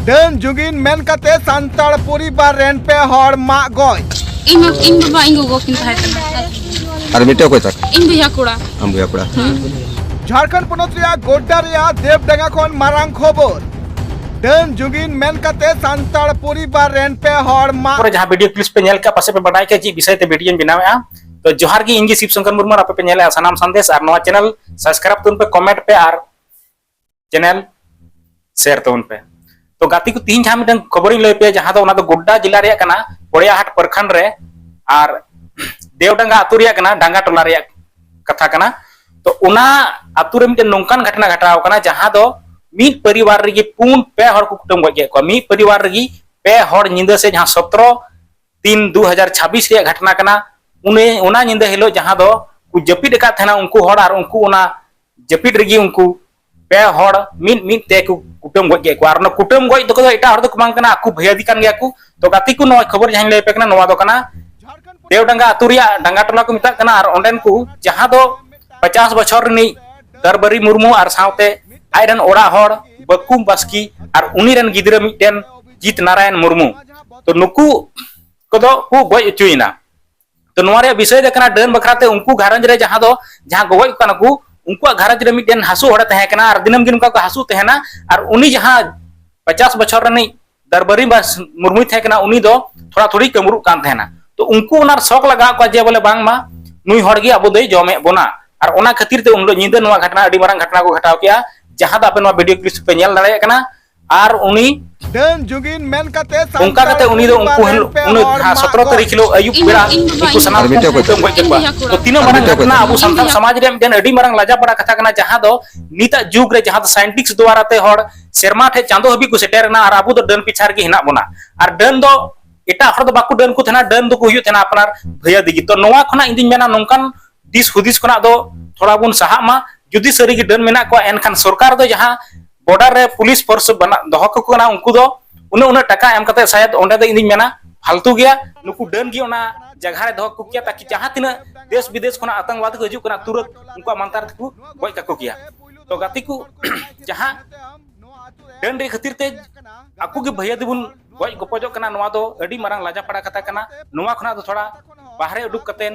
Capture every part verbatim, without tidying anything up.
ᱰᱟᱹᱱ ᱡᱩᱜᱤᱱ ᱢᱮᱱ ᱠᱟᱛᱮ ᱥᱟᱱᱛᱟᱲ ᱯᱚᱨᱤᱵᱟᱨ ᱨᱮᱱ ᱯᱮ ᱦᱚᱲ ᱢᱟᱜ ᱜᱚᱡ᱾ ᱤᱧ ᱤᱧ ᱵᱟᱵᱟ ᱤᱧ ᱜᱚᱜᱚ ᱠᱤᱱ ᱛᱟᱦᱮᱸ ᱠᱟᱱᱟ᱾ ᱟᱨ ᱢᱤᱫᱴᱮᱡ ᱚᱠᱚᱭ ᱛᱟᱠ? ᱤᱧ ᱵᱚᱭᱦᱟ ᱠᱚᱲᱟ᱾ ᱟᱢ ᱵᱚᱭᱦᱟ ᱠᱚᱲᱟ᱾ ᱡᱷᱟᱲᱠᱷᱚᱸᱰ ᱯᱚᱱᱚᱛ ᱨᱮᱭᱟᱜ ᱜᱳᱰᱰᱟ ᱨᱮᱭᱟᱜ ᱫᱮᱵᱰᱟᱸᱜᱟ ᱠᱷᱚᱱ ᱢᱟᱨᱟᱝ ᱠᱷᱚᱵᱚᱨ᱾ ᱰᱟᱹᱱ ᱡᱩᱜᱤᱱ ᱢᱮᱱ ᱠᱟᱛᱮ ᱥᱟᱱᱛᱟᱲ ᱯᱚᱨᱤᱵᱟᱨ ᱨᱮᱱ ᱯᱮ ᱦᱚᱲ ᱢᱟᱜ᱾ ᱯᱚᱨᱮ ᱡᱟᱦᱟᱸ ᱵᱷᱤᱰᱤᱭᱳ ᱠᱞᱤᱯ ᱯᱮ ᱧᱮᱞ ᱠᱮᱜᱼᱟ, ᱯᱟᱥᱮ ᱯᱮ ᱵᱟᱰᱟᱭ ᱠᱮᱜᱼᱟ ᱪᱮᱫ ᱵᱤᱥᱚᱭ ᱛᱮ ᱵᱷᱤᱰᱤᱭᱳᱧ ᱵᱮᱱᱟᱣᱮᱜᱼᱟ᱾ ᱛᱚ ᱡᱚᱦᱟᱨ ᱜᱮ, ᱤᱧ ᱜᱮ ᱥᱤᱵ ᱥᱚᱝᱠᱚᱨ ᱢᱩᱨᱢᱩ, ᱟᱨ ᱟᱯᱮ ᱯᱮ ᱧᱮᱞᱮᱜᱼᱟ ᱥᱟᱱᱟᱢ ᱥᱟᱸᱫᱮᱥ᱾ ᱟᱨ ᱱᱚᱣᱟ ᱪᱮᱱᱮᱞ ᱥᱟᱵᱥᱠᱨᱟᱭᱤᱵ ᱛᱟᱵᱚᱱ ᱯᱮ, ᱠᱚᱢᱮᱱᱴ ᱯᱮ ᱟᱨ ᱪᱮᱱᱮᱞ ᱥᱮᱭᱟᱨ ᱛᱟᱵᱚᱱ ᱯᱮ᱾ ᱛᱚ ᱜᱟᱛᱮ ᱠᱚ, ᱛᱤᱦᱤᱧ ᱡᱟᱦᱟᱸ ᱢᱤᱫᱴᱟᱝ ᱠᱷᱚᱵᱚᱨᱤᱧ ᱞᱟᱹᱭ ᱯᱮᱭᱟ, ᱡᱟᱦᱟᱸ ᱫᱚ ᱚᱱᱟ ᱫᱚ ᱜᱳᱰᱰᱟ ᱡᱮᱞᱟ ᱨᱮᱭᱟᱜ ᱠᱟᱱᱟ, ᱯᱚᱲᱮᱭᱟᱦᱟᱴ ᱯᱨᱚᱠᱷᱚᱸᱰ ᱨᱮ, ᱟᱨ ᱫᱮᱣᱰᱟᱸᱜᱟ ᱟᱹᱛᱩ ᱨᱮᱭᱟᱜ ᱠᱟᱱᱟ, ᱰᱟᱸᱜᱟ ᱴᱚᱞᱟ ᱨᱮᱭᱟᱜ ᱠᱟᱛᱷᱟ ᱠᱟᱱᱟ᱾ ᱛᱚ ᱚᱱᱟ ᱟᱹᱛᱩ ᱨᱮ ᱢᱤᱫᱴᱮᱱ ᱱᱚᱝᱠᱟᱱ ᱜᱷᱚᱴᱚᱱᱟ ᱜᱷᱚᱴᱟᱣ ᱠᱟᱱᱟ, ᱡᱟᱦᱟᱸ ᱫᱚ ᱢᱤᱫ ᱯᱚᱨᱤᱵᱟᱨ ᱨᱮᱜᱮ ᱯᱩᱱ, ᱯᱮ ᱦᱚᱲ ᱠᱚ ᱠᱩᱴᱟᱹᱢ ᱜᱚᱡ ᱠᱮᱫ ᱠᱚᱣᱟ᱾ ᱢᱤᱫ ᱯᱚᱨᱤᱵᱟᱨ ᱨᱮᱜᱮ ᱯᱮ ᱦᱚᱲ ᱧᱤᱫᱟᱹ ᱥᱮᱫ, ᱡᱟᱦᱟᱸ ᱥᱚᱛᱨᱚ ᱛᱤᱱ ᱫᱩ ᱦᱟᱡᱟᱨ ᱪᱷᱟᱵᱵᱤᱥ ᱨᱮᱭᱟᱜ ᱜᱷᱚᱴᱚᱱᱟ ᱠᱟᱱᱟ᱾ ᱩᱱᱤ, ᱚᱱᱟ ᱧᱤᱫᱟᱹ ᱦᱤᱞᱳᱜ ᱡᱟᱦᱟᱸ ᱫᱚ ᱠᱚ ᱡᱟᱹᱯᱤᱫ ᱟᱠᱟᱫ ᱛᱟᱦᱮᱱᱟ ᱩᱱᱠᱩ ᱦᱚᱲ, ᱟᱨ ᱩᱱᱠᱩ ᱚᱱᱟ ᱡᱟᱹᱯᱤᱫ ᱨᱮᱜᱮ ᱩᱱᱠᱩ ᱯᱮ ᱦᱚᱲ ᱢᱤᱫ ᱢᱤᱫ ᱛᱮ ᱠᱚ ᱠᱩᱴᱟᱹᱢ ᱜᱚᱡ ᱠᱮᱫ ᱠᱚᱣᱟ᱾ ᱟᱨ ᱚᱱᱟ ᱠᱩᱴᱟᱹᱢ ᱜᱚᱡ ᱫᱚ ᱮᱴᱟᱜ ᱦᱚᱲ ᱫᱚ ᱵᱟᱝ ᱠᱟᱱᱟ, ᱟᱠᱚ ᱵᱷᱟᱹᱭᱟᱹᱫᱤ ᱠᱟᱱ ᱜᱮᱭᱟ ᱠᱚ᱾ ᱛᱚ ᱜᱟᱛᱮ ᱠᱚ, ᱱᱚᱣᱟ ᱠᱷᱚᱵᱚᱨ ᱡᱟᱦᱟᱸᱧ ᱞᱟᱹᱭ ᱟᱯᱮ ᱠᱟᱱᱟ, ᱱᱚᱣᱟ ᱫᱚ ᱠᱟᱱᱟ ᱫᱮᱣᱰᱟᱸᱜᱟ ᱟᱹᱛᱩ ᱨᱮᱭᱟᱜ ᱰᱟᱸᱜᱟ ᱴᱚᱞᱟ ᱠᱚ ᱢᱮᱛᱟᱜ ᱠᱟᱱᱟ᱾ ᱟᱨ ᱚᱸᱰᱮᱱ ᱠᱚ ᱡᱟᱦᱟᱸ ᱫᱚ ᱯᱚᱪᱟᱥ ᱵᱚᱪᱷᱚᱨ ᱨᱤᱱᱤᱡ ᱫᱟᱨᱵᱟᱨᱤ ᱢᱩᱨᱢᱩ ᱟᱨ ᱥᱟᱶᱛᱮ ᱟᱡ ᱨᱮᱱ ᱚᱲᱟᱜ ᱦᱚᱲ ᱵᱟᱹᱠᱩᱢ ᱵᱟᱥᱠᱮ ᱟᱨ ᱩᱱᱤ ᱨᱮᱱ ᱜᱤᱫᱽᱨᱟᱹ ᱢᱤᱫᱴᱮᱱ ᱡᱤᱛ ᱱᱟᱨᱟᱭᱚᱱ ᱢᱩᱨᱢᱩ, ᱛᱚ ᱱᱩᱠᱩ ᱠᱚᱫᱚ ᱠᱚ ᱜᱚᱡ ᱦᱚᱪᱚᱭᱮᱱᱟ᱾ ᱛᱚ ᱱᱚᱣᱟ ᱨᱮᱭᱟᱜ ᱵᱤᱥᱚᱭ ᱫᱚ ᱠᱟᱱᱟ, ᱰᱟᱹᱱ ᱵᱟᱠᱷᱨᱟ ᱛᱮ ᱩᱱᱠᱩ ᱜᱷᱟᱨᱚᱸᱡᱽ ᱨᱮ ᱡᱟᱦᱟᱸ ᱫᱚ, ᱡᱟᱦᱟᱸ ᱜᱚᱜᱚᱡ ᱠᱟᱱᱟ ᱠᱚ, ᱩᱱᱠᱩᱣᱟᱜ ᱜᱷᱟᱨᱚᱸᱡᱽ ᱨᱮ ᱢᱤᱫᱴᱮᱱ ᱦᱟᱹᱥᱩ ᱦᱚᱲᱮ ᱛᱟᱦᱮᱸ ᱠᱟᱱᱟ ᱟᱨ ᱫᱤᱱᱟᱹᱢ ᱜᱮ ᱱᱚᱝᱠᱟ ᱠᱚ ᱦᱟᱹᱥᱩ ᱛᱟᱦᱮᱱᱟ᱾ ᱟᱨ ᱩᱱᱤ ᱡᱟᱦᱟᱸ ᱯᱚᱪᱟᱥ ᱵᱚᱪᱷᱚᱨ ᱨᱤᱱᱤᱡ ᱫᱟᱨᱵᱟᱨᱤ ᱵᱟᱥ ᱢᱩᱨᱢᱩᱭ ᱛᱟᱦᱮᱸ ᱠᱟᱱᱟ, ᱩᱱᱤ ᱫᱚ ᱛᱷᱚᱲᱟ ᱛᱷᱩᱲᱤ ᱠᱟᱹᱢᱨᱩᱜ ᱠᱟᱱ ᱛᱟᱦᱮᱱᱟ᱾ ᱛᱚ ᱩᱱᱠᱩ ᱚᱱᱟ ᱥᱚᱠ ᱞᱟᱜᱟᱣ ᱠᱚᱣᱟ ᱡᱮ ᱵᱚᱞᱮ ᱵᱟᱝᱢᱟ ᱱᱩᱭ ᱦᱚᱲ ᱜᱮ ᱟᱵᱚ ᱫᱚᱭ ᱡᱚᱢᱮᱫ ᱵᱚᱱᱟ᱾ ᱟᱨ ᱚᱱᱟ ᱠᱷᱟᱹᱛᱤᱨ ᱛᱮ ᱩᱱ ᱦᱤᱞᱳᱜ ᱧᱤᱫᱟᱹ ᱱᱚᱣᱟ ᱜᱷᱚᱴᱚᱱᱟ, ᱟᱹᱰᱤ ᱢᱟᱨᱟᱝ ᱜᱷᱚᱴᱚᱱᱟ ᱠᱚ ᱜᱷᱚᱴᱟᱣ ᱠᱮᱜᱼᱟ, ᱡᱟᱦᱟᱸ ᱫᱚ ᱟᱯᱮ ᱱᱚᱣᱟ ᱵᱷᱤᱰᱤᱭᱳ ᱠᱞᱤᱯ ᱯᱮ ᱧᱮᱞ ᱫᱟᱲᱮᱭᱟᱜ ᱠᱟᱱᱟ᱾ ᱟᱨ ᱩᱱᱤ ᱰᱟᱹᱱ ᱡᱩᱜᱤᱱ ᱢᱮᱱ ᱠᱟᱛᱮ ᱚᱱᱠᱟ ᱠᱟᱛᱮ ᱩᱱᱤ ᱫᱚ ᱩᱱᱠᱩ ᱦᱤᱞᱳᱜ, ᱩᱱᱟᱹᱜ ᱡᱟᱦᱟᱸ ᱥᱚᱛᱨᱚ ᱛᱟᱹᱨᱤᱠᱷ ᱦᱤᱞᱳᱜ ᱟᱹᱭᱩᱵ ᱵᱮᱲᱟ ᱩᱱᱠᱩ ᱥᱟᱱᱟᱢ ᱠᱚ ᱠᱩᱴᱟᱹᱢ ᱜᱚᱡ ᱠᱮᱫ ᱠᱚᱣᱟ᱾ ᱛᱚ ᱛᱤᱱᱟᱹᱜ ᱢᱟᱨᱟᱝ ᱜᱷᱚᱴᱚᱱᱟ ᱟᱵᱚ ᱥᱟᱱᱛᱟᱲ ᱥᱚᱢᱟᱡᱽ ᱨᱮ ᱢᱤᱫᱴᱮᱱ ᱟᱹᱰᱤ ᱢᱟᱨᱟᱝ ᱞᱟᱡᱟ ᱯᱟᱲᱟ ᱠᱟᱛᱷᱟ ᱠᱟᱱᱟ, ᱡᱟᱦᱟᱸ ᱫᱚ ᱱᱤᱛᱟᱜ ᱡᱩᱜᱽ ᱨᱮ, ᱡᱟᱦᱟᱸ ᱫᱚ ᱥᱟᱭᱮᱱᱴᱤᱥᱴ ᱫᱣᱟᱨᱟ ᱛᱮ ᱦᱚᱲ ᱥᱮᱨᱢᱟ ᱴᱷᱮᱱ, ᱪᱟᱸᱫᱚ ᱦᱟᱹᱵᱤᱡ ᱠᱚ ᱥᱮᱴᱮᱨ ᱮᱱᱟ, ᱟᱨ ᱟᱵᱚ ᱫᱚ ᱰᱟᱹᱱ ᱯᱤᱪᱷᱟ ᱨᱮᱜᱮ ᱦᱮᱱᱟᱜ ᱵᱚᱱᱟ᱾ ᱟᱨ ᱰᱟᱹᱱ ᱫᱚ ᱮᱴᱟᱜ ᱦᱚᱲ ᱫᱚ ᱵᱟᱠᱚ ᱰᱟᱹᱱ ᱠᱚ ᱛᱟᱦᱮᱱᱟ, ᱰᱟᱹᱱ ᱫᱚᱠᱚ ᱦᱩᱭᱩᱜ ᱛᱟᱦᱮᱱᱟ ᱟᱯᱱᱟᱨ ᱵᱷᱟᱹᱭᱟᱹᱫᱤ ᱜᱮ᱾ ᱛᱚ ᱱᱚᱣᱟ ᱠᱷᱚᱱᱟᱜ ᱤᱧ ᱫᱩᱧ ᱢᱮᱱᱟ, ᱱᱚᱝᱠᱟᱱ ᱫᱤᱥ ᱦᱩᱫᱤᱥ ᱠᱷᱚᱱᱟᱜ ᱫᱚ ᱛᱷᱚᱲᱟ ᱵᱚᱱ ᱥᱟᱦᱟᱜ ᱢᱟ᱾ ᱡᱩᱫᱤ ᱥᱟᱹᱨᱤ ᱜᱮ ᱰᱟᱹᱱ ᱢᱮᱱᱟᱜ ᱠᱚᱣᱟ, ᱮᱱᱠᱷᱟᱱ ᱥᱚᱨᱠᱟᱨ ᱫᱚ ᱡᱟᱦᱟᱸ ᱵᱚᱰᱟᱨ ᱨᱮ ᱯᱩᱞᱤᱥ ᱯᱷᱳᱨᱥ ᱵᱟᱱᱟ-, ᱫᱚᱦᱚ ᱠᱟᱠᱚ ᱠᱟᱱᱟ, ᱩᱱᱠᱩ ᱫᱚ ᱩᱱᱟᱹᱜ, ᱩᱱᱟᱹᱜ ᱴᱟᱠᱟ ᱮᱢ ᱠᱟᱛᱮ ᱥᱟᱭᱟᱫ ᱚᱸᱰᱮ ᱫᱚ ᱤᱧ ᱫᱩᱧ ᱢᱮᱱᱟ ᱯᱷᱟᱞᱛᱩ ᱜᱮᱭᱟ᱾ ᱱᱩᱠᱩ ᱰᱟᱹᱱ ᱜᱮ ᱚᱱᱟ ᱡᱟᱭᱜᱟ ᱨᱮ ᱫᱚᱦᱚ ᱠᱚ ᱠᱮᱭᱟ, ᱛᱟᱠᱤ ᱡᱟᱦᱟᱸ ᱛᱤᱱᱟᱹᱜ ᱫᱮᱥ ᱵᱤᱫᱮᱥ ᱠᱷᱚᱱᱟᱜ ᱟᱛᱚᱝᱠᱵᱟᱫ ᱠᱚ ᱦᱤᱡᱩᱜ ᱠᱟᱱᱟ, ᱛᱩᱨᱟᱹᱛ ᱩᱱᱠᱩᱣᱟᱜ ᱢᱟᱱᱛᱟᱨ ᱛᱮᱠᱚ ᱜᱚᱡ ᱠᱟᱠᱚ ᱠᱮᱭᱟ᱾ ᱛᱚ ᱜᱟᱛᱮ ᱠᱚ, ᱡᱟᱦᱟᱸ ᱰᱟᱹᱱ ᱨᱮ ᱠᱷᱟᱹᱛᱤᱨ ᱛᱮ ᱟᱠᱚ ᱜᱮ ᱵᱷᱟᱹᱭᱟᱹ ᱫᱚᱵᱚᱱ ᱜᱚᱡ ᱜᱚᱯᱚᱡᱚᱜ ᱠᱟᱱᱟ᱾ ᱱᱚᱣᱟ ᱫᱚ ᱟᱹᱰᱤ ᱢᱟᱨᱟᱝ ᱞᱟᱡᱟ ᱯᱟᱲᱟ ᱠᱟᱛᱷᱟ ᱠᱟᱱᱟ᱾ ᱱᱚᱣᱟ ᱠᱷᱚᱱᱟᱜ ᱫᱚ ᱛᱷᱚᱲᱟ ᱵᱟᱦᱨᱮ ᱩᱰᱩᱠ ᱠᱟᱛᱮᱱ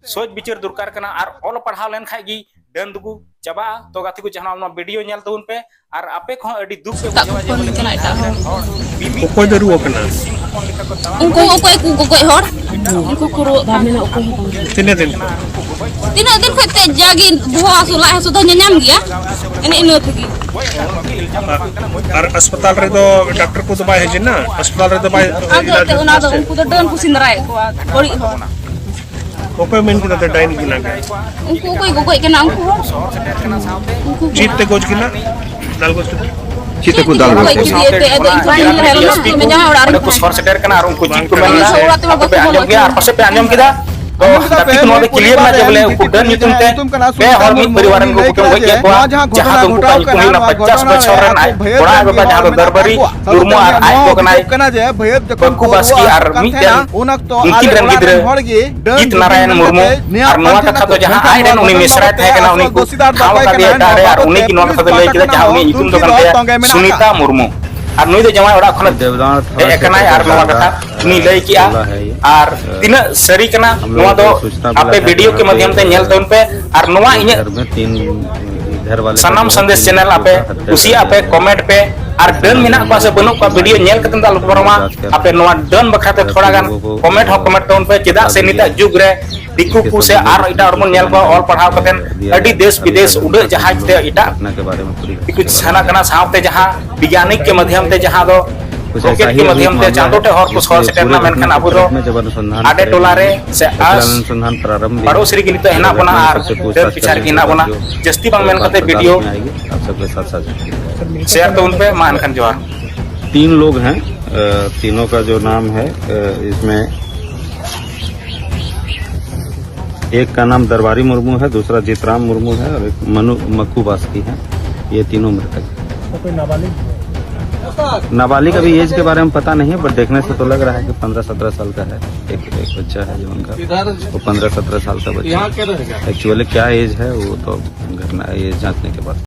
ᱥᱚᱪ ᱵᱤᱪᱟᱹᱨ ᱫᱚᱨᱠᱟᱨ ᱠᱟᱱᱟ᱾ ᱟᱨ ᱚᱞ ᱯᱟᱲᱦᱟᱣ ᱞᱮᱱᱠᱷᱟᱡ ᱜᱮ ᱰᱟᱹᱱ ᱫᱚᱠᱚ ᱪᱟᱵᱟᱜᱼᱟ᱾ ᱛᱚ ᱜᱟᱛᱮ ᱠᱚ, ᱡᱟᱦᱟᱸ ᱱᱚᱣᱟ ᱵᱷᱤᱰᱤᱭᱳ ᱧᱮᱞ ᱛᱟᱵᱚᱱ ᱯᱮ, ᱟᱨ ᱟᱯᱮ ᱠᱚᱦᱚᱸ ᱟᱹᱰᱤ ᱫᱩᱠ ᱯᱮ ᱥᱮᱛᱟᱜ ᱵᱩᱡᱷᱟᱹᱣᱟ ᱡᱮ ᱠᱷᱚᱱ ᱵᱚᱞᱮ ᱠᱟᱱᱟ ᱮᱴᱟᱜ ᱦᱚᱲ᱾ ᱚᱠᱚᱭ ᱫᱚ ᱨᱩᱣᱟᱹ ᱠᱟᱱᱟ? ᱩᱱᱠᱩ ᱚᱠᱚᱭ ᱠᱚ ᱜᱚᱜᱚᱡ ᱦᱚᱲ, ᱩᱱᱠᱩ ᱠᱚ ᱨᱩᱣᱟᱹᱜ ᱠᱟᱱ᱾ ᱛᱤᱱᱟᱹᱜ ᱫᱤᱱ? ᱛᱤᱱᱟᱹᱜ ᱫᱤᱱ ᱠᱷᱚᱡ ᱛᱮ ᱡᱟᱜᱮ ᱵᱚᱦᱚᱜ ᱦᱟᱹᱥᱩ, ᱞᱟᱡ ᱦᱟᱹᱥᱩ ᱫᱚ ᱧᱟᱧᱟᱢ ᱜᱮᱭᱟ, ᱮᱱᱮ ᱤᱱᱟᱹ ᱛᱮᱜᱮ᱾ ᱟᱨ ᱦᱟᱥᱯᱟᱛᱟᱞ ᱨᱮᱫᱚ ᱰᱟᱠᱛᱟᱨ ᱠᱚᱫᱚ ᱵᱟᱭ ᱦᱤᱡᱩᱜᱼᱟ? ᱦᱟᱥᱯᱟᱛᱟᱞ ᱨᱮᱫᱚ ᱵᱟᱭ ᱟᱫᱚ ᱮᱱᱛᱮᱫ ᱚᱱᱟ ᱫᱚ ᱩᱱᱠᱩ ᱫᱚ ᱰᱟᱹᱱ ᱠᱚ ᱥᱮᱸᱫᱽᱨᱟᱭᱮᱫ ᱠᱚᱣᱟ, ᱵᱟᱹᱲᱤᱡ ᱦᱚᱲ᱾ ᱚᱠᱚᱭ ᱢᱮᱱ ᱠᱮᱫᱟ ᱛᱚ ᱰᱟᱹᱱ ᱠᱟᱱᱟ ᱠᱚ? ᱩᱱᱠᱩ ᱚᱠᱚᱭ ᱜᱚᱜᱚᱡ ᱠᱟᱱᱟ, ᱩᱱᱠᱩ ᱦᱚᱲ᱾ ᱩᱱᱠᱩ ᱪᱮᱫ ᱛᱮ ᱜᱚᱡ ᱠᱟᱱᱟ? ᱫᱟᱞ ᱜᱚᱡ ᱠᱟᱱᱟ? ᱪᱮᱫ ᱛᱮᱠᱚ ᱫᱟᱞ ᱜᱚᱡ ᱠᱟᱱᱟ? ᱤᱫᱤᱭᱮᱫ ᱛᱮ, ᱟᱫᱚ ᱤᱧ ᱴᱷᱮᱱ ᱠᱷᱚᱱ ᱧᱮᱞ ᱦᱮᱡ ᱞᱮᱱᱟ, ᱤᱧ ᱢᱟ ᱡᱟᱶᱟᱭ ᱚᱲᱟᱜ ᱨᱮ ᱚᱸᱰᱮ ᱠᱚ ᱥᱚᱨ ᱥᱮᱴᱮᱨ ᱠᱟᱱᱟ ᱟᱨ ᱩᱱᱠᱩ ᱪᱮᱫ ᱠᱚ ᱢᱮᱱ ᱮᱫᱟ? ᱥᱚᱨ ᱚᱲᱟᱜ ᱛᱮᱢᱟ ᱟᱯᱮ ᱯᱮ ᱵᱟᱠᱚ ᱟᱸᱡᱚᱢ ᱵᱚᱞᱚ ᱜᱮᱭᱟ ᱟᱨ ᱦᱚᱪᱚᱣᱟᱜ᱾ ᱯᱟᱥᱮᱡ ᱯᱮ ᱟᱸᱡᱚᱢ ᱠᱮᱫᱟ᱾ ᱛᱚ ᱟᱸᱡᱚᱢ ᱠᱮᱫᱟ ᱜᱟᱛᱮ ᱯᱮ, ᱠᱚ ᱱᱚᱣᱟ ᱱᱩᱭ ᱫᱚ ᱠᱞᱤᱭᱟᱨ ᱯᱚᱨᱤᱵᱟᱨ ᱨᱮᱱ ᱱᱟ ᱡᱮ ᱵᱚᱞᱮ ᱵᱤᱴᱤ ᱩᱱᱠᱩ ᱰᱟᱹᱱ ᱧᱩᱛᱩᱢ ᱛᱮ ᱯᱮ ᱦᱚᱲ ᱢᱤᱫ ᱯᱚᱨᱤᱵᱟᱨ ᱨᱮᱱ ᱠᱚ ᱠᱩᱴᱟᱹᱢ ᱜᱚᱡ ᱠᱮᱫ ᱠᱚᱣᱟ᱾ ᱡᱟᱦᱟᱸ ᱫᱚ ᱩᱱᱠᱩ ᱠᱟᱹᱢᱤ ᱠᱚ ᱦᱩᱭᱱᱟ ᱯᱚᱧᱪᱟᱥ ᱵᱚᱪᱷᱚᱨ ᱨᱮᱱ ᱟᱡ ᱠᱚᱲᱟ ᱟᱡ ᱵᱟᱵᱟ ᱡᱟᱦᱟᱸ ᱫᱚ ᱫᱟᱨᱵᱟᱨᱤ ᱢᱩᱨᱢᱩ ᱟᱨ ᱟᱡ ᱜᱚ ᱠᱟᱱᱟᱭ ᱯᱟᱹᱠᱩ ᱵᱟᱥᱠᱮ ᱟᱨ ᱢᱤᱫᱴᱮᱱ ᱩᱱᱠᱤᱱ ᱨᱮᱱ ᱜᱤᱫᱽᱨᱟᱹ ᱡᱤᱛ ᱱᱟᱨᱟᱭᱚᱱ ᱢᱩᱨᱢᱩ᱾ ᱟᱨ ᱱᱚᱣᱟ ᱠᱟᱛᱷᱟ ᱫᱚ ᱡᱟᱦᱟᱸ ᱟᱡ ᱨᱮᱱ ᱩᱱᱤ ᱢᱮᱥᱨᱟᱭ ᱛᱟᱦᱮᱸ ᱠᱟᱱᱟ, ᱩᱱᱤ ᱠᱚ ᱴᱷᱟᱶ ᱠᱟᱫᱮᱭᱟ ᱮᱴᱟᱜ ᱨᱮ, ᱟᱨ ᱩᱱᱤ ᱜᱮ ᱱᱚᱣᱟ ᱠᱟᱛᱷᱟ ᱫᱚᱭ ᱞᱟᱹᱭ ᱠᱮᱫᱟ, ᱡᱟᱦᱟᱸ ᱩᱱᱤᱭᱟᱜ ᱧᱩᱛᱩᱢ ᱫᱚ ᱠᱟᱱ ᱛᱟᱭᱟ ᱥᱩᱱᱤᱛᱟ ᱢᱩᱨᱢᱩ᱾ ᱟᱨ ᱱᱩᱭ ᱫᱚ ᱡᱟᱶᱟᱭ ᱚᱲᱟᱜ ᱠᱷᱚᱱᱟᱜ ᱦᱮᱡ ᱟᱠᱟᱱᱟᱭ ᱟᱨ ᱱᱚᱣᱟ ᱠᱟᱛᱷᱟ ᱩᱱᱤ ᱞᱟᱹᱭ ᱠᱮᱜᱼᱟ᱾ ᱟᱨ ᱛᱤᱱᱟᱹᱜ ᱥᱟᱹᱨᱤ ᱠᱟᱱᱟ, ᱱᱚᱣᱟ ᱫᱚ ᱟᱯᱮ ᱵᱷᱤᱰᱤᱭᱳ ᱠᱮ ᱢᱟᱫᱷᱭᱚᱢ ᱛᱮ ᱧᱮᱞ ᱛᱟᱵᱚᱱ ᱯᱮ᱾ ᱟᱨ ᱱᱚᱣᱟ ᱤᱧᱟᱹᱜ ᱥᱟᱱᱟᱢ ᱥᱟᱸᱫᱮᱥ ᱪᱮᱱᱮᱞ ᱟᱯᱮ ᱠᱩᱥᱤᱭᱟᱜᱼᱟ ᱯᱮ, ᱠᱚᱢᱮᱱᱴ ᱯᱮ᱾ ᱟᱨ ᱰᱟᱹᱱ ᱢᱮᱱᱟᱜ ᱠᱚᱣᱟ ᱥᱮ ᱵᱟᱹᱱᱩᱜ ᱠᱚᱣᱟ, ᱵᱷᱤᱰᱤᱭᱳ ᱧᱮᱞ ᱠᱟᱛᱮ ᱫᱚ ᱟᱞᱚ ᱯᱮ ᱯᱟᱨᱚᱢᱟ᱾ ᱟᱯᱮ ᱱᱚᱣᱟ ᱰᱟᱹᱱ ᱵᱟᱠᱷᱨᱟ ᱛᱮ ᱛᱷᱚᱲᱟ ᱜᱟᱱ ᱠᱚᱢᱮᱱᱴ ᱦᱚᱸ ᱠᱚᱢᱮᱱᱴ ᱛᱟᱵᱚᱱ ᱯᱮ᱾ ᱪᱮᱫᱟᱜ ᱥᱮ ᱱᱤᱛᱟᱜ ᱡᱩᱜᱽ ᱨᱮ ᱫᱤᱠᱩ ᱠᱚ ᱥᱮ ᱟᱨ ᱮᱴᱟᱜ ᱦᱚᱲ ᱵᱚᱱ ᱧᱮᱞ ᱠᱚᱣᱟ, ᱚᱞ ᱯᱟᱲᱦᱟᱣ ᱠᱟᱛᱮ ᱟᱹᱰᱤ ᱫᱮᱥ ᱵᱤᱫᱮᱥ ᱩᱰᱟᱹᱜ ᱡᱟᱦᱟᱡᱽ ᱛᱮ ᱮᱴᱟᱜ ᱫᱤᱠᱩ ᱪᱟᱞᱟᱜ ᱠᱟᱱᱟ, ᱥᱟᱶᱛᱮ ᱡᱟᱦᱟᱸ ᱵᱤᱜᱽᱭᱟᱱᱤᱠ ᱠᱮ ᱢᱟᱫᱷᱭᱚᱢ ᱛᱮ, ᱡᱟᱦᱟᱸ ᱫᱚ ᱨᱚᱠᱮᱴ ᱠᱮ ᱢᱟᱫᱷᱭᱚᱢ ᱛᱮ ᱪᱟᱸᱫᱚ ᱴᱷᱮᱡ ᱦᱚᱲ ᱠᱚ ᱥᱚᱦᱚᱨ ᱥᱮᱴᱮᱨ ᱮᱱᱟ, ᱢᱮᱱᱠᱷᱟᱱ ᱟᱵᱚ ᱫᱚ ᱟᱰᱮ ᱴᱚᱞᱟ ᱨᱮ ᱥᱮ ᱟᱥ ᱯᱟᱲᱳᱥ ᱨᱮᱜᱮ ᱱᱤᱛᱚᱜ ᱦᱮᱱᱟᱜ ᱵᱚᱱᱟ ᱟᱨ ᱰᱟᱹᱱ ᱯᱤᱪᱷᱟ ᱨᱮᱜᱮ ᱦᱮᱱᱟᱜ ᱵᱚᱱᱟ᱾ ᱡᱟᱹᱥᱛᱤ ᱵᱟᱝ ᱢᱮᱱ ᱠᱟᱛᱮ ᱵᱷᱤᱰᱤᱭᱳ ᱥᱮᱭᱟᱨ ᱛᱟᱵᱚᱱ ᱯᱮ᱾ ᱢᱟ ᱮᱱᱠᱷᱟᱱ ᱡᱚᱦᱟᱨ᱾ तीन लोग हैं, अ, तीनों का जो नाम है, अ, इसमें एक का नाम दरबारी मुर्मू है, दूसरा जीतराम मुर्मू है और एक मनु मक्कू बास्की है। ये तीनों मृतक हैं। तो कोई नाबालिग? नाबालिग अभी एज के बारे में पता नहीं है, बट देखने से तो लग रहा है कि पन्द्रह सत्रह साल का है। एक, एक बच्चा है जो उनका, वो पन्द्रह सत्रह साल का बच्चा है। एक्चुअली क्या एज है, वो तो घटना, ये जांचने के बाद